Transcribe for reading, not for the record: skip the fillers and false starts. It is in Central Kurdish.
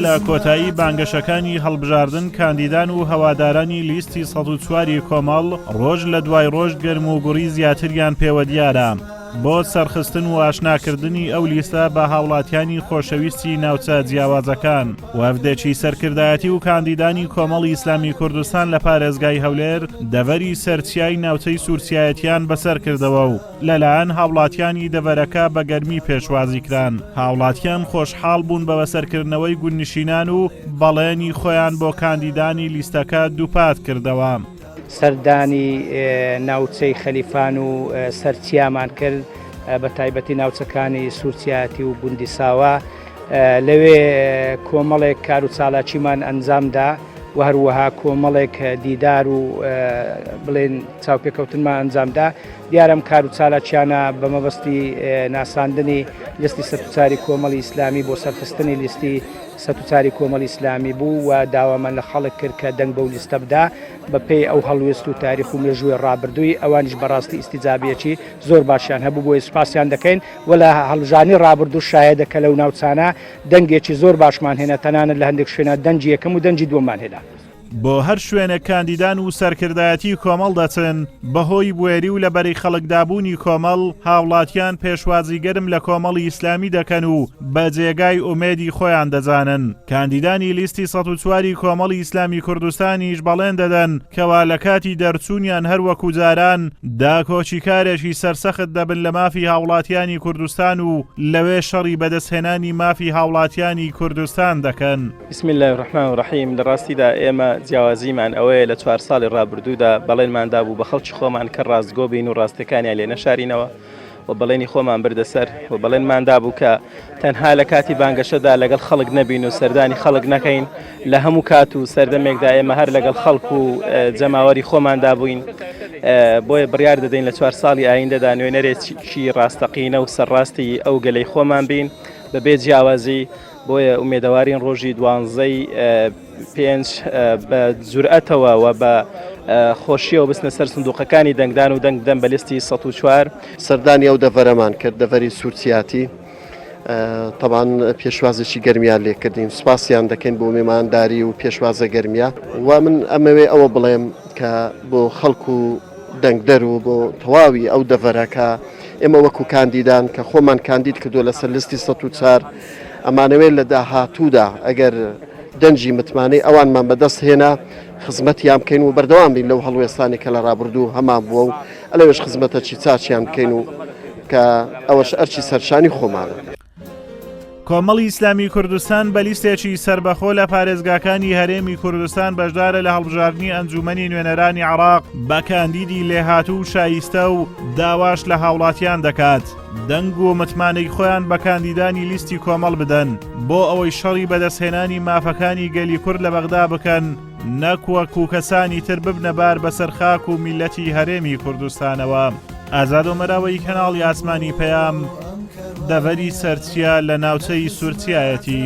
لە کۆتایی بانگەشەکانی هەڵبژاردن کاندیدان و هەوادارانی لیستی 104 ی کۆمەڵ ڕۆژ لە دوای ڕۆژ گەرم و گوڕی زیاتریان پێوە دیارە بۆ سەرخستن و ئاشناکردنی ئەو لیستە بە هاوڵاتیانی خۆشەویستی ناوچە جیاوازەکان. وەفدێکی سەرکردایەتی و کاندیدانی کۆمەڵی ئیسلامی کوردستان لە پارێزگای هەولێر دەڤەری سەرچیای ناوچەی سوورچیایەتیان بەسەر کردەوە و لەلایەن هاوڵاتیانی دەڤەرەکە بە گەرمی پێشوازی کران. هاوڵاتیان خۆشحاڵ بوون بە بەسەرکردنەوەی گوندنشینان و بەڵێنی خۆیان بۆ کاندیدانی لیستەکە دووپات کردەوە. سەردانی ناوچەی خەلیفان و سەرچیامان کرد، بە تایبەتی ناوچەکانی سوورچیایەتی و گوندی ساوا. لەوێ کۆمەڵێک کار و چالاکیمان ئەنجامدا و هەروەها کۆمەڵێک دیدار و بڵێن چاوپێکەوتنمان ئەنجامدا. دیارە ئەم کار و چالاکیانە بە مەبەستی ناساندنی لیستی 104 کۆمەڵی ئیسلامی بۆ سەرخستنی لیستی 104 کۆمەڵی ئیسلامی بوو و داوامان لە خەڵک کرد کە دەنگ بەو لیستە بدا بە پێی ئەو هەڵوێست و تاریخ و مێژووی ڕابردووی ئەوانیش بەڕاستی ئیستیجابیەکی زۆر باشیان هەبوو بۆیە سوپاسیان دەکەین و لە هەڵبژاردنی ڕابردوو شایەدە کە لەو ناوچانە دەنگێکی زۆر باشمان هێنا تەنانەت لە هەندێک شوێنە دەنگی یەکەم و دەنگی دووەممان هێنا. بۆ هەر شوێنێک کاندیدان و سەرکردایەتی کۆمەڵ دەچن، بەهۆی بوێری و لە بەرەی خەڵکدابوونی کۆمەڵ، هاوڵاتیان پێشوازی گەرم لە کۆمەڵی ئیسلامی دەکەن و بە جێگای ئومێدی خۆیان دەزانن. کاندیدانی لیستی 104 ی کۆمەڵی ئیسلامی کوردستانیش بەڵێن دەدەن کەوا لە کاتی دەرچوونیان هەر وەکو جاران داکۆکیکارێکی سەرسەخت دەبن لە مافی هاوڵاتیانی کوردستان و لەوێ شەڕی بەدەستهێنانی مافی هاوڵاتیانی کوردستان دەکەن. بسم اللە الرحمن الرحیم لە ڕاستیدا ئێمە جیاوازیمان ئەوەیە لە چوار ساڵی ڕابردوودا بەڵێنمان دابوو بە خەڵکی خۆمان کە ڕاستگۆ بین و ڕاستەکانیان لێ نەشارینەوە و بەڵێنی خۆمان بردە سەر و بەڵێنمان دابوو کە تەنها لە کاتی بانگەشەدا لەگەڵ خەڵک نەبین و سەردانی خەڵک نەکەین لە هەموو کات و سەردەمێکدا ئێمە هەر لەگەڵ خەڵک و جەماوەری خۆماندا بووین بۆیە بڕیار دەدەین لە چوار ساڵی ئایندەدا نوێنەرێکی ڕاستەقینە و سەرڕاستی ئەو گەلەی خۆمان بین بەبێ جیاوازی بۆیە ئومێدەوارین ڕۆژی دوانزەی پێنج بە جورئەتەوە و بە خۆشیەوە بچنە سەر سندوقەکانی دەنگدان و دەنگ بدەن بە لیستی 104. سەردانی ئەو دەڤەرەمان کرد، دەڤەری سوورچیاتی، تەبعەن پێشوازێکی گەرمیان لێکردین، سوپاسیان دەکەین بۆ مێمانداری و پێشوازە گەرمیە و من ئەمەوێ ئەوە بڵێم کە بۆ خەڵک و دەنگدەر و بۆ تەواوی ئەو دەڤەرە کە ئێمە وەکو کاندیدان کە خۆمان کاندید کردووە لەسەر لیستی 104 ئەمانەوێت لە داهاتوودا ئەگەر دەنگی متمانەی ئەوانمان بەدەست هێنا خزمەتیان بکەین و بەردەوام بین لەو هەڵوێستانی کە لە ڕابردوو هەمان بووە و ئەلەوێش خزمەتەکی چاچیان بکەین و کە ئەوەش ئەرکی سەرشانی خۆمانە. کۆمەڵی ئیسلامی کوردستان بە لیستێکی سەربەخۆ لە پارێزگاکانی هەرێمی کوردستان بەشدارە لە هەڵبژاردنی ئەنجومەنی نوێنەرانی عێراق بە کاندیدی لێهاتوو و شایستە و داواش لە هاوڵاتیان دەکات دەنگ و متمانەی خۆیان بە کاندیدانی لیستی کۆمەڵ بدەن بۆ ئەوەی شەڕی بەدەستهێنانی مافەکانی گەلی کورد لە بەغدا بکەن نەک وەکو کەسانی تر ببنە بار بەسەر خاک و میللەتی هەرێمی کوردستانەوە. ئازاد ئۆمەراوەیی کەناڵی ئاسمانی پەیام، دەڤەری سەرچیا لە ناوچەی سورچیایەتی.